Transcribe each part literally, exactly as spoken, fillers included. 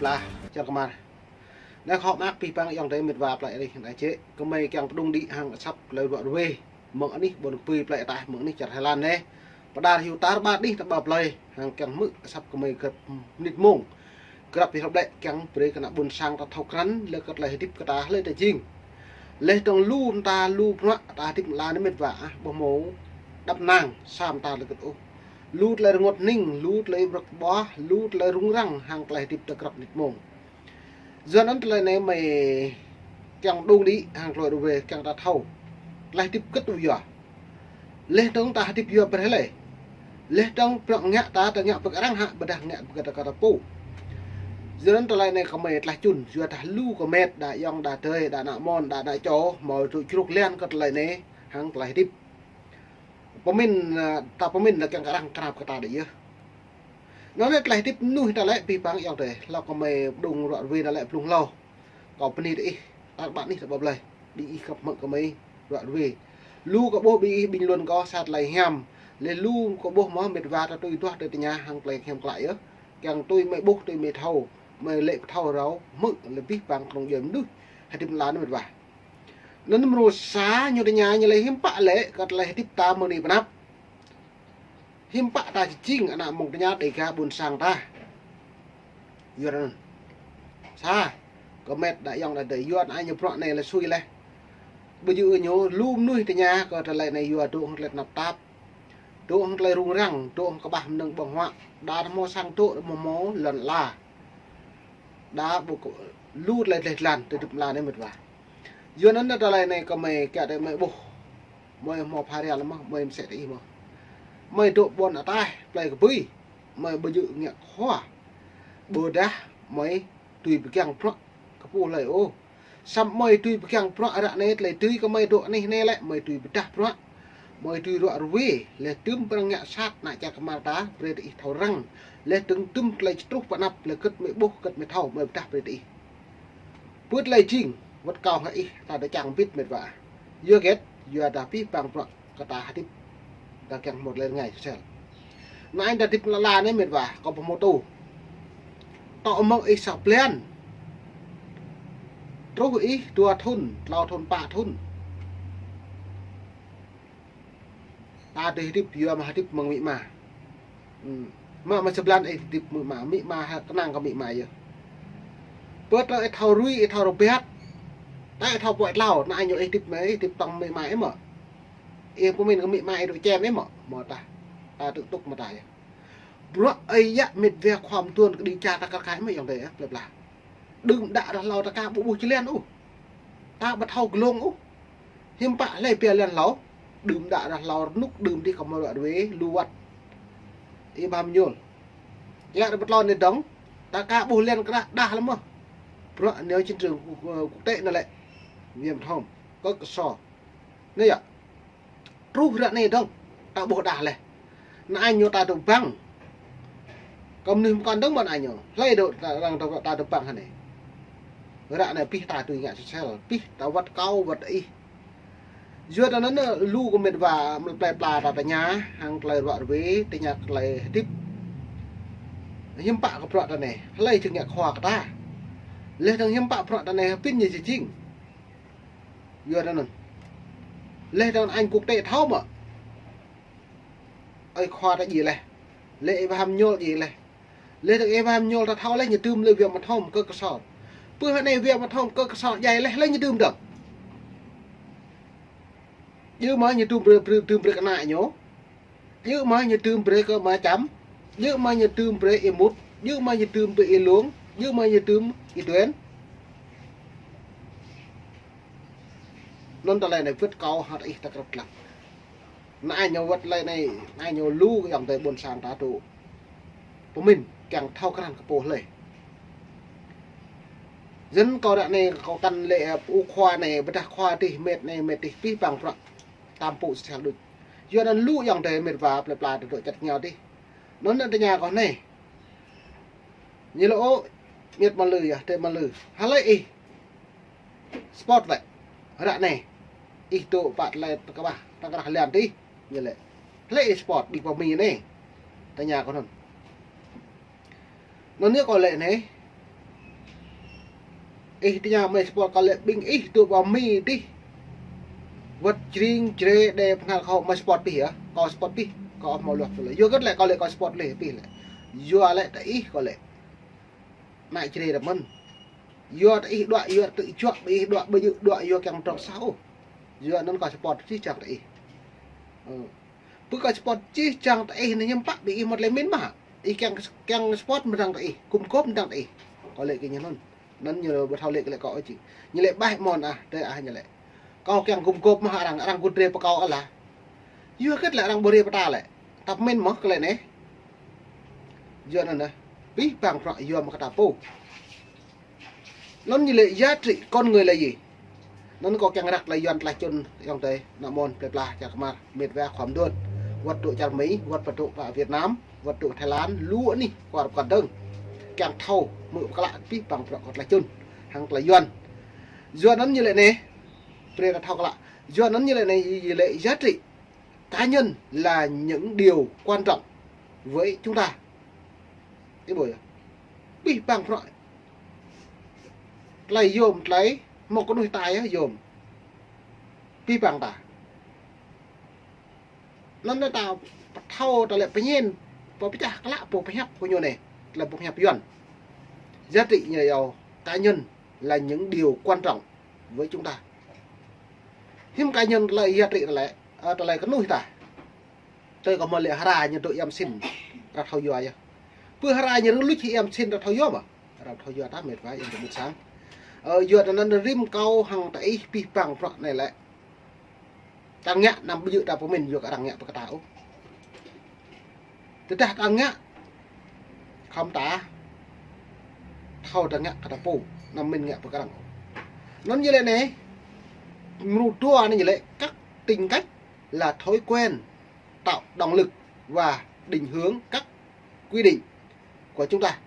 Pla, čar kơmar. Anai khŏ mă abih bang ayŏng adơi met wa plơi anih anai čĕ. Gơmơi kiăng pơdŏng đĭ hăng asăp tơlơi ruă ruê. Mơ̆ng anih ƀôn kơpui plơi ataih mơ̆ng anih čar Thái Lan anai. Pơđar hyu tar ƀar anih ta ƀă plơi. Hăng kiăng hmư̆ asăp gơmơi grăp mơnit mông. Grăp hyu hrăp lĕ kiăng brơi kơ ană ƀôn sang ta thâo krăn lĕ kơ tơlơi hơdip kơ ta hlơi ta jing. Laih dơ̆ng lu ta lu bruă ta hơdip mơ̆ng ala anai met wa ah, ƀu hmâo đăp năng sa mơta lĕ kơ ôh. Lu tơlơi rơngot hning, lu tơlơi brăk ƀuah, lu tơlơi rŭng răng hăng tơlơi hơdip ta grăp mơnit mông. Yua anŭn tơlơi anai mơi kiăng pơdŏng đĭ hăng tơlơi ruă ruê kiăng ta thâo. Tơlơi hơdip kơ̆t ƀu yua. Laih dơ̆ng ta hơdip yua brơi lĕ. Laih dơ̆ng bruă ngă ta, ta ngă pơ arăng hă, ƀôdah ngă pơ kơ ta kơ ta pô. Yua anŭn tơlơi anai gơmơi tlaih čun, yua dah lu kơ met, đa ayŏng, đa adơi, đa ană mơ̆n, đa ană čô, hmâo tŭ čruk lian kơ tơlơi anai, hăng tơlơi hơdip. Pơmĭn, ơ, ta pơmĭn lĕ kiăng kơ arăng krăp kơ ta đơi yơh. Anŭn anai tơlơi hơdip mơnuih ta lĕ abih bang ayŏng adơi, hlâo gơmơi pơdŏng ruă ruê anai lĕ blung hlâo. Kâo bơni tơ ih, tar ƀar anih ta ƀă plơi. Ƀing ih khăp hmư̆ gơmơi ruă ruê. Lu kơ ƀuh ƀing ih bình luận kâo sa tơlơi hiam. Laih lu kơ ƀuh mơ̆ met wa ta tui duah tui tơña hăng tơlơi hiam klă yơh. Kiăng tui mơi ƀuh tui mơi thâo, mơi lĕ pơthâo rao, hmư̆ lĕ abih bang kơnung djuai mơnuih. Hơdip mơ̆ng ala anai met wa. Anŭn mrô sa ñu tơña ñu lĕ hiư̆m pă lĕ kơ tơlơi hơdip ta mơ̆ng anai pơ anăp. Hiư̆m pă ta či jing ană mơ̆ng tơña Dêga ƀôn sang ta. Yua anŭn. Sa, kơ met đa ayŏng đa adơi, yua anai ñu bruă anai lĕ sui laih. Ƀu djơ̆ ñu lu mơnuih tơña kơ tơlơi anai yua dŏ hăng tơlơi tơnap tap. Dŏ hăng tơlơi rŭng răng, dŏ hăng kơƀah mơnơ̆ng ƀơ̆ng huă. Đa hmâo sang dŏ, đa hmâo lŏn ala. Đa ƀu kơ lu tơlơi dleh dlan, tơdip mơ̆ng ala anai met wa. Yua anŭn tơlơi anai gơmơi kiăng tơ mơi ƀuh. Mơi hmâo phara lĕ mơ̆, mơi mơsĕ tơ ih mơ̆. Mơi dŏ ƀôn ataih, plơi kơpui. Mơi ƀu djơ̆ ngă khua. Ƀôdah mơi tui pơgang bruă kơ pô hlơi ôh. Samơ̆ mơi tui pơgang bruă ră anai tơlơi tui gơmơi dŏ anih anai lĕ, mơi tui pơdah bruă. Mơi tui ruă ruê, laih dơ̆ng pơrăng ngă sat ană čar kơmar ta, brơi tơ ih thâo răng. Laih dơ̆ng dŭm tơlơi či truh pơ anăp, laih kơ̆t mơi ƀuh, kơ̆t mơi thâo, mơi pơdah brơi tơ ih. Pơ tơlơi jing, wơ̆t kâo hăng ih, ta dŏ čang bit met wa. Yua hơget, yua dah abih bang bruă kơ ta hơdip. Ta kiăng hmâo tơlơi rơngai sel. Anai ta hơdip mơ̆ng ala anai met wa, kâo pơhmô tŭ. Tŏ mơ̆ng ih sa blan. Truh ih dua thŭn, klâo thŭn, pă thŭn. Ta dŏ hơdip yua mă hơdip mơ̆ng amĭ ama. Hm. Mă mă sa blan ih hơdip mơ̆ng amĭ ama, amĭ ama ha kơnang kơ amĭ ama yơh. Pơ tơ ih thâo rui, ih thâo rơbat. Ta ih thâo pơhiăp hlâo, anai ñu ih hơdip mơ̆, ih hơdip tŏng amĭ ama ih mơ̆. Ih pơmĭn kơ amĭ ama ih dŏ čem ih mơ̆, mơ̆ tah. Ta tŭk tŭk mơ̆ tah yơh. Bruă ih yă met wa khua mơtuan kơđi čar ta kar kaĭ mơ̆ ayŏng adơi ah, plơi pla. Đưm đă ră hlâo ta aka ƀu ƀuh či lian ôh. Ta ƀu thâo glông ôh. Hiư̆m pă hlơi pia lian hlâo. Đưm đă ră hlâo rơnŭk đưm dih kơ mơ̆ ruă ruê lu wơ̆t. Ih ƀam ñul. Yă ră pơtlon anai dơ̆ng. Ta aka ƀuh lian kơ đah đah lĕ mơ̆. Bruă neo chiến trường quốc, quốc tế anai lĕ. Việt Nam kơ kơ so. Anai yă. Truh ră anai dơ̆ng, ta ƀuh đah laih. Anai ñu ta dŏ bang. Kơ mơnuih mơkŏn dơ̆ng mơ̆n anai ñu. Hlơi dŏ ta, arăng ta, ta dŏ bang hơnai. Ră anai pih ta tui ngă sel, pih ta wơ̆t kâo wơ̆t ih. Yua ta anŭn lu kơ met wa mơ̆ plơi pla ta tơña, hăng tơlơi ruă ruê, tơña tơlơi hơdip. Hiư̆m pă kơ bruă ta anai, hlơi či ngă khua kơ ta. Laih dơ̆ng hiư̆m pă bruă ta anai, pĭn ñu či jing. Yua ta anŭn. Laih dơ̆ng anh quốc tế thâo mơ̆. Ơi khua ta djai laih. Lĕ Abraham Nhol djai laih. Laih dơ̆ng Abraham Nhol ta thâo laih ñu tŭm lĕ Việt Nam thâo kơ kơsor. Pơ hơnai Việt Nam thâo kơ kơsor djai laih, laih ñu tŭm dơ̆ng. Djơ̆ mơ̆ ñu tŭm brơi, brơi, tŭm brơi kơ ană ñu. Djơ̆ mơ̆ ñu tŭm brơi kơ Ama Chăm. Djơ̆ mơ̆ ñu tŭm brơi Y Mut. Djơ̆ mơ̆ ñu tŭm brơi Y Luông. Djơ̆ mơ̆ ñu tŭm Y Tuen. Anŭn tơlơi anai wơ̆t kâo hăng ih ta krăp klăp. Anai ñu wơ̆t tơlơi anai, anai ñu lu kơ ayŏng adơi ƀôn sang ta dŏ. Pơmĭn, kiăng thâo krăn kơ pô hlơi. Yua anŭn kâo ră anai kâo kăn lĕ, ơ, pơư khua anai, ƀôdah khua dih, met anai, met dih, abih bang bruă. Tam pŭ sel đôč. Yua anŭn lu ayŏng adơi met wa plơi pla ta dŏ čăt rơngiao dih. Anŭn anŭn tơña kâo anai. Ñu lĕ ôh, met mă lư yơh, tĕ mă lư. Hlơi ih support lĕ. Ră anai. Ih dŏ pă tơlơi tơkơƀah, tơkrah lian dih. Ñu lĕ. Hlơi ih support, ƀing pơ Mi anai. Tơña kâo anŭn. Anŭn ñu kâo lĕ anai. Ih tơña mơi support kâo lĕ ƀing ih tŭ ƀa Mi dih. Wơ̆t jring jre đe pơhnal kâo mơi support pih yơh. Kâo support pih, kâo ăh hmâo luah tơlơi. Yua hơget lĕ kâo lĕ kâo support lĕ pih lĕ. Yua lĕ tơ ih kâo lĕ. Ană jre tơ mơ̆n. Yua tơ ih đuaĭ, yua tơ ih juă, ƀing ih đuaĭ, ƀu djơ̆ đuaĭ yua kiăng mơdrŏng sa ôh. Yua anŭn kâo support jih jang tơ ih. Ơ. Pơ kâo support jih jang tơ ih anai hiư̆m pă ƀing ih mơ̆t lĕ min mă. Ih kiăng, kiăng support mơdang tơ ih, gum gôp mơdang tơ ih. Kâo lĕ kơ ñu anŭn. Anŭn ñu ƀu thâo lĕ kơ lĕ kâo ôh či. Ñu lĕ ƀaih mơ̆n ah, tơ ah ñu lĕ. Kâo kiăng gum gôp mă arăng, arăng gŭt rai pơ kâo ălah. Yua hơget lĕ arăng ƀu rai pơ ta lĕ. Tăp min mơ̆ kơ lĕ anai. Yua anŭn ah. Pih pang prăk yua mă kơ ta pô. Anŭn ñu lĕ giá trị con người là gì? Anŭn kâo kiăng răk tơlơi Yuan tơlơi čun ayŏng adơi, ană mơ̆n, plơi pla, čar kơmar, mĕt wa, khua mơduôn. Wơ̆t tŭ čar Mi, wơ̆t pơtŭ pă Việt Nam, wơ̆t tŭ Thái Lan, lu anih, kuar pơkŏn dơ̆ng. Kiăng thâo, hmư̆ pơklă pih pang prăk kơ tơlơi čun, hăng tơlơi Yuan. Yua anŭn ñu lĕ anai, brơi ta thâo pơklă. Yua anŭn ñu lĕ anai, ñu lĕ giá trị cá nhân là những điều quan trọng với chúng ta. Ih ƀuh yơh. Pih pang prăk. Tơlơi yôm, tơlơi hmâo kơnuih ta yơh yôm. Pih pang ta. Anŭn ta pơthâo tơlơi pơñen, pơpơčah klă pô pơhiăp kơ ñu anai. Tơlơi pô pơhiăp Yuan. Giá trị ñu yơh cá nhân là những điều quan trọng với chúng ta. Hiư̆m cá nhân tơlơi giá trị tơlơi, ơ, tơlơi kơnuih ta. Tơl kâo mơ̆ lĕ hra ñu dŏ iăm sin, ră thâo yua yơh. Pơ hra ñu rơluč iăm sin ră thâo yua mă. Ră thâo yua ta mĕt wa iăm tơ mŭt sang. Ơ, yua tơ anŭn rĭm kâo hăng tơ ih pih pang prăk anai lĕ. Ta ngă anăm ƀu djơ̆ ta pơmin yua kơ arăng ngă pơ kơ ta ôh. Tơdah ta ngă, khŏm ta thâo ta ngă kơ ta pô, anăm min ngă pơ kơ arăng ôh. Anŭn ñu lĕ anai, mrô dua anai ñu lĕ các tính cách là thói quen tạo động lực và định hướng các quy định của chúng ta.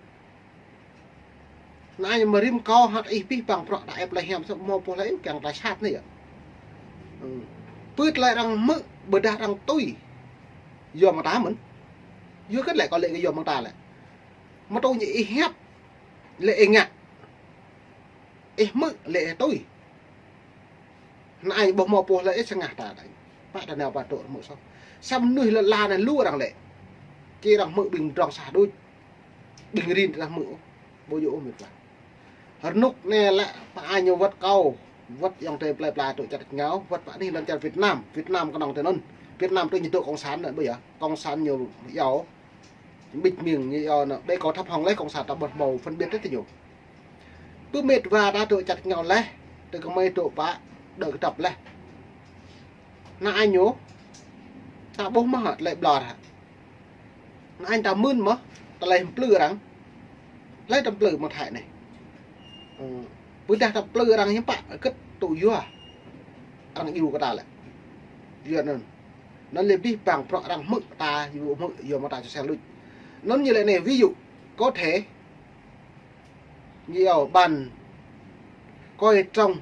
Anai mơ̆ rĭm kâo hăng ih pih pang prăk ta ĕp tơlơi hiam sŏk hmâo pô lĕ kiăng tơlơi sat anai yơh. Ư. Pơ tơlơi arăng hmư̆, ƀôdah arăng tui. Yua mơ̆ng ta mơ̆n. Yua hơget lĕ kâo lĕ kơ yua mơ̆ng ta lĕ. Mơ̆ tui ñu ih hiăp. Lĕ ih ngă. Ih hmư̆ lĕ ih tui. Anai ƀu hmâo pô lĕ ih sơngah ta anai. Pă ta nao pă dŏ hmư̆ soh. Samơ̆ mơnuih lĕ la anai lu arăng lĕ. Či arăng hmư̆ ƀing mơdrŏng sah đôč. Ƀing rin ta hmư̆ ôh. Ƀu djơ̆ ôh mĕt wa. Rơnŭk anai lĕ pă ñu wơ̆t kâo. Wơ̆t ayŏng adơi plơi pla tŭ čar ngao. Wơ̆t pă anih lŏn čar Việt Nam. Việt Nam kơnơ̆ng tơ anŭn. Việt Nam tui ñu dŏ cộng sản anŭn ƀu yơh. Cộng sản ñu yua. Ƀĭt ming ñu yua anŭn. Ƀĕ kâo thâo hăng lĕ cộng sản ta ƀu hmâo phân biệt tơ ñu. Pơ mĕt wa ta dŏ čar ngao leh, tơ kơmơi dŏ pă, dŏ kơdŏp leh. Anai ñu, ta ƀuh mơ̆ hă, tơlơi ƀlŏr hă. Anai ta mưn mơ̆, tơlơi plư arăng. Lĕ ta plư mơ̆ Thái anai. Ư, ƀôdah ta plư arăng hiư̆m pă, kơt tŭ yua. Arăng djru kơ ta lĕ. Yua anŭn. Anŭn lĕ pih pang prăk arăng hmư̆ ta, yua hmư̆, yua mơ̆ ta čô sel luč. Anŭn ñu lĕ anai, ví dụ, có thể Nhiều bạn coi trong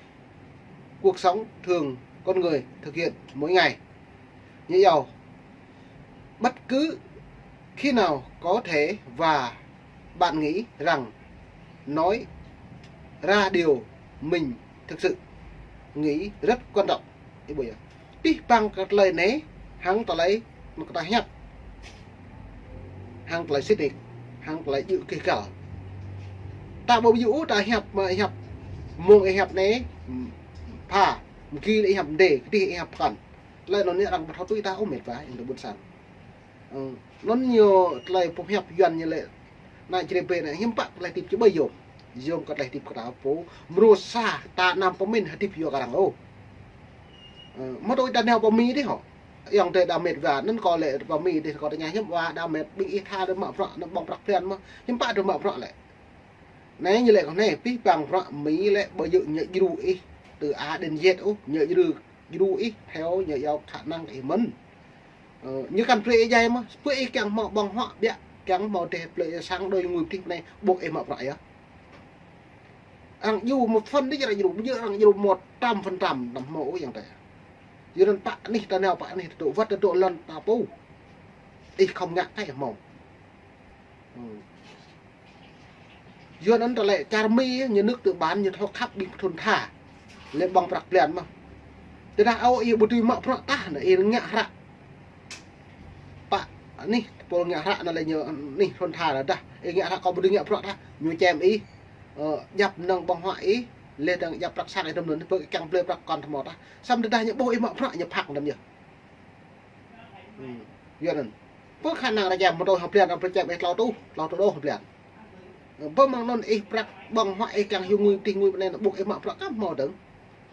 cuộc sống thường con người thực hiện mỗi ngày. Nhiều bất cứ khi nào có thể và bạn nghĩ rằng nói ra điều mình thực sự nghĩ rất quan trọng. Ih ƀuh yơh. Pih pang kơ tơlơi anai, hăng tơlơi mơ̆ kơ ta hiăp. Hăng tơlơi sĭt nik, hăng tơlơi djơ̆ kih kăl. Ta ƀu djơ̆ ôh ta hiăp mơ̆ hiăp. Mơ̆ng ih hiăp anai, pha, mơ̆ng ki lĕ ih hiăp mơdê, kơdih ih hiăp pơkŏn. Tơlơi anŭn anai arăng ƀu thâo tui ta ôh mĕt wa, ih tơ ƀôn sang. Ư, anŭn ñu tơlơi pơhiăp Yuan ñu lĕ. Anai čơrê bĕ anai, hiư̆m pă tơlơi hơdip čơƀơi yôm. Yôm kơ tơlơi hơdip kơ ta pô. Mrô sa, ta anăm pơmĭn hơdip yua kơ arăng ôh. Ư, mơ̆ tui ta nao pơ Mi dih hŏ. Ayŏng adơi đa mĕt wa, anŭn kâo lĕ pơ Mi dih kâo tơña hiư̆m wa đa mĕt ƀing ih tha dơ̆ mă prăk, anŭn ƀơ̆ng prăk phiăn mơ̆. Hiư̆m pă dơ̆ mă prăk lĕ. Anai ñu lĕ kơ anai, pih pang prăk Mi lĕ ƀu djơ̆ ñu djru ih. Tơ A đến Z ôh, ñu djru, djru ih, theo ñu yua khả năng ih mơ̆n. Ơ, ñu kăn brơi ih djai mơ̆, pơ ih kiăng hmâo ƀơ̆ng huă ƀiă, kiăng hmâo dêh plơi sang đôi ngui pơdih anai, ƀuh ih mă prăk yơh. Arăng djru một phần đôč arăng djru, ƀu djơ̆ arăng djru một trăm phần trăm, anăm hmâo ôh ayŏng adơi. Yua anŭn pă anih ta nao pă anih ta dŏ wơ̆t ta dŏ lŏn ta pô. Ih khŏm ngă kơ ih hmâo. Ư. Yua anŭn tơlơi čar Mi ñu nơ̆k tơ ƀan ñu thâo khăp ƀing thŭn tha. Lĕ ƀơ̆ng prăk blan mơ̆. Tơdah ôh ih ƀu dưi mă bruă tah anai ih ngă hră. Pă anih pô ngă hră anŭn lĕ ñu anih thŭn tha anŭn dah. Ih ngă hră kâo ƀu dưi ngă bruă tah. Ñu čem ih, ơ, djăp mơnơ̆ng ƀơ̆ng huă ih, lĕ dơ̆ng djăp prăk sang ih tơm anŭn, pơ kiăng blơi prăk kŏn tơmâo tah. Samơ̆ tơdah ñu ƀuh ih mă bruă ñu phak tơm yơh. Hm. Yua anŭn. Pơ khả năng ră čem mơtô hơblan, ră čem ih tlâo rơtuh, tlâo rơtuh đôč hơblan. Pơ mơ̆ng anŭn ih prăk ƀơ̆ng huă ih kiăng hyu ngui tih ngui pơ anai ƀuh ih mă bruă kăm hmâo dơ̆ng.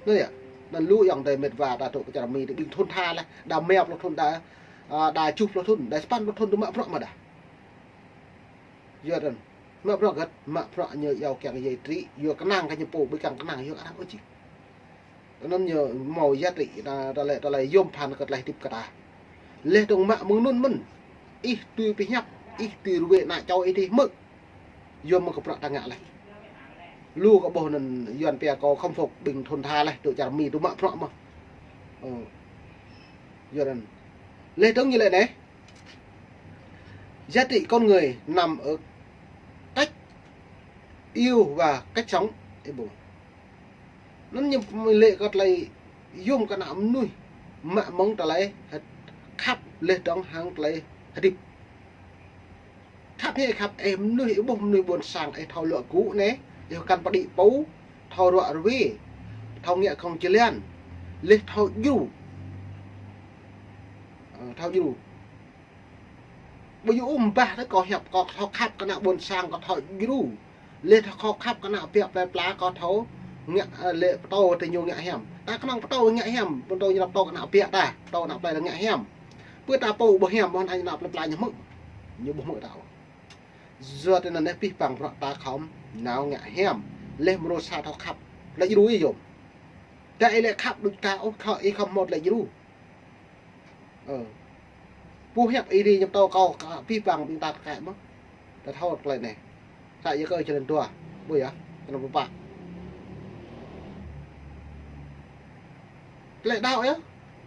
Anŭn yơh. Anŭn lu ayŏng adơi met wa ta tŭ kơ čar Mi tơ ƀing thŭn tha laih, đa meo pluh thŭn đa, a, đa juh pluh thŭn, đa sapăn pluh thŭn tơ mă bruă mơ̆ dah. Yua anŭn. Mă bruă hơget, mă bruă ñu iâu kiăng yai trĭ, yua kơnang kơ ñu pô, ƀu kiăng kơnang yua kơ arăng ôh čih. Anŭn ñu hmâo giá trị ta, ta lĕ, ta lĕ yôm phăn kơ tơlơi hơdip kơ ta. Lĕ dơ̆ng mă mơ̆ng anŭn mơ̆n. Ih tui pơhiăp, ih tui ruai ană čô ih dih hmư̆. Yôm mơ̆ng kơ bruă ta ngă laih. Lu kơ ƀuh anŭn Yuan pia kâo khâm phục ƀing thŭn tha laih, tŭ čar Mi tŭ mă bruă mơ̆. Ơ. Yua anŭn. Lĕ dơ̆ng ñu lĕ anai. Giá trị con người nằm ở cách yêu và cách sống. Ih ƀuh. Anŭn ñu lĕ kơ tơlơi yôm kơ ană mơnuih mă mơ̆ng tơlơi hă-, khăp lĕ dơ̆ng hăng tơlơi hơdip. Khăp ñu khăp ih mơnuih, ih ƀuh mơnuih ƀôn sang ih thâo luă gŭ anai, ih kăn pơđĭ pô, thâo ruă ruai, thâo ngă khŏng jơlan, lĕ thâo djru. Ơ, thâo djru. Ƀu djơ̆ ôh mơ̆ bah tơ kâo hiăp, kâo thâo khăp kơ ană ƀôn sang, kâo thâo djru. Lĕ thâo khăp kơ ană biă plơi pla kâo thâo ngă, ơ, lĕ pơtô tơ ñu ngă hiam. Ta kơnơ̆ng pơtô ngă hiam, pơtô ñu pơtô kơ ană biă ta, pơtô ană plơi ta ngă hiam. Pơ ta pô ƀu hiam, ƀu ană plơi pla ñu hmư̆. Ñu ƀu hmư̆ ta ôh. Yua tơ anŭn anai pih păng bruă ta khŏm nao ngă hiam. Lĕ mrô sa thâo khăp. Tơlơi djru ih yôm. Tơdah ih lĕ khăp đôč ta ôh, kơ ih khŏm hmâo tơlơi djru. Ơ. Pô hiăp ih dih ñu pơtô kâo, kơ pih păng ƀing ta kơ mơ̆. Ta thâo tơlơi anai. Ta yơh kơ jơlan dua. Ƀuh yơh, kơ anŭn pơpă. Tơlơi đaŏ yơh.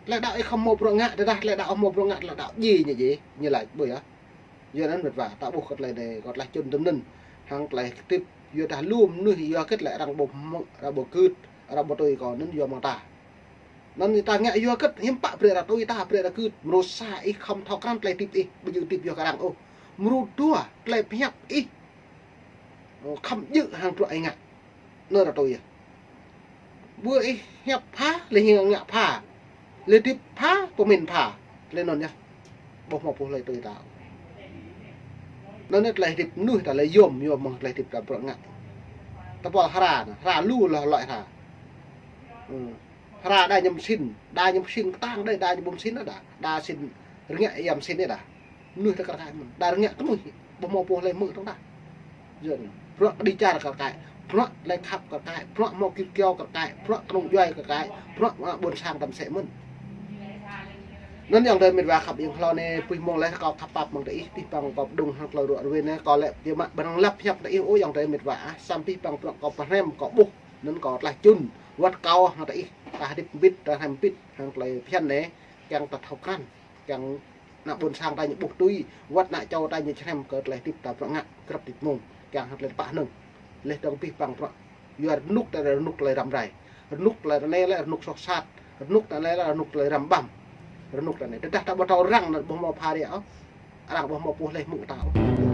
Tơlơi đaŏ ih khŏm hmâo bruă ngă, tơdah tơlơi đaŏ hmâo bruă ngă, tơlơi đaŏ djai ñu djai, ñu laĭ, ƀuh yơh. Yua anŭn met wa, ta ƀuh kơ tơlơi anai, kơ tơlơi čun tơm anŭn. Hăng tơlơi hơdip, yua dah lu mơnuih yua hơget lĕ arăng ƀu hmư̆, arăng ƀu gưt, arăng ƀu tui kâo anŭn yua mơ̆ng ta. Anŭn ta ngă yua hơget, hiư̆m pă brơi arăng tui ta, brơi arăng gưt, mrô sa ih khŏm thâo krăn tơlơi hơdip ih, ƀu djơ̆ hơdip yua kơ arăng ôh. Mrô dua, tơlơi pơhiăp ih, ơ, khŏm djơ̆ hăng bruă ih ngă. Anŭn arăng tui yơh. Ƀu ih hiăp pha, lĕ ih ngă pha. Lĕ hơdip pha, pơmĭn pha. Tơlơi anŭn yơh. Ƀu hmâo pô hlơi tui ta. Anŭn anai tơlơi hơdip mơnuih ta lĕ yôm, yôm mơ̆ng tơlơi hơdip ta bruă ngă. Ta pol hra anai, hra lu lŏ lŏi hra. Ơ. Hra đa ñu mơsĭn, đa ñu mơsĭn kơtang đơi, đa ñu ƀu mơsĭn đa. Đa sĭn rơngiă ia mơsĭn đa. Mơnuih ta kar kaĭ mơ̆n. Đa rơngiă kơ mơnuih, ƀu hmâo pô hlơi hmư̆ tơ̆ng đa. Yua anŭn. Bruă kơđi čar kar kaĭ, bruă tơlơi khăp kar kaĭ, bruă hmâo git kiao kar kaĭ, bruă kơnung djuai kar kaĭ, bruă mơnuih ƀôn sang ta mơsĕ mơ̆n. Anŭn ayŏng adơi met wa khăp ƀing hlâo anai, puih mơ̆ng laih kâo khăp pap mơ̆ng tơ ih, pih păng kâo pơđŭng hăng tơlơi ruă ruai anai, kâo lĕ biă mă ƀu năng lăp hiăp tơ ih ôh ayŏng adơi met wa ah, samơ̆ pih păng bruă kâo pơhrăm kâo ƀuh, anŭn kâo tơlơi čun, wơ̆t kâo hăng tơ ih, ta hơdip mbĭt, ta hrăm mbĭt, hăng tơlơi phiăn anai, kiăng ta thâo krăn, kiăng ană ƀôn sang ta ñu ƀuh tui, wơ̆t ană čô ta ñu čơhrăm kơ tơlơi hơdip ta bruă ngă, grăp hơdip mơ̆ng, kiăng hăng tơlơi tơpă hơnơ̆ng. Lĕ dơ̆ng pih păng bruă. Yua rơnŭk ta rơnŭk tơlơi răm rai. Rơnŭk tơlơi anai lĕ rơnŭk soh sat. Rơnŭk tơlơi anai lĕ rơnŭk tơlơi răm ƀăm. Rơnŭk tơlơi anai. Tơdah ta ƀu thâo răng anŭn ƀu hmâo pha ră ôh. Arăng ƀu hmâo pô hlơi hmư̆ ta ôh.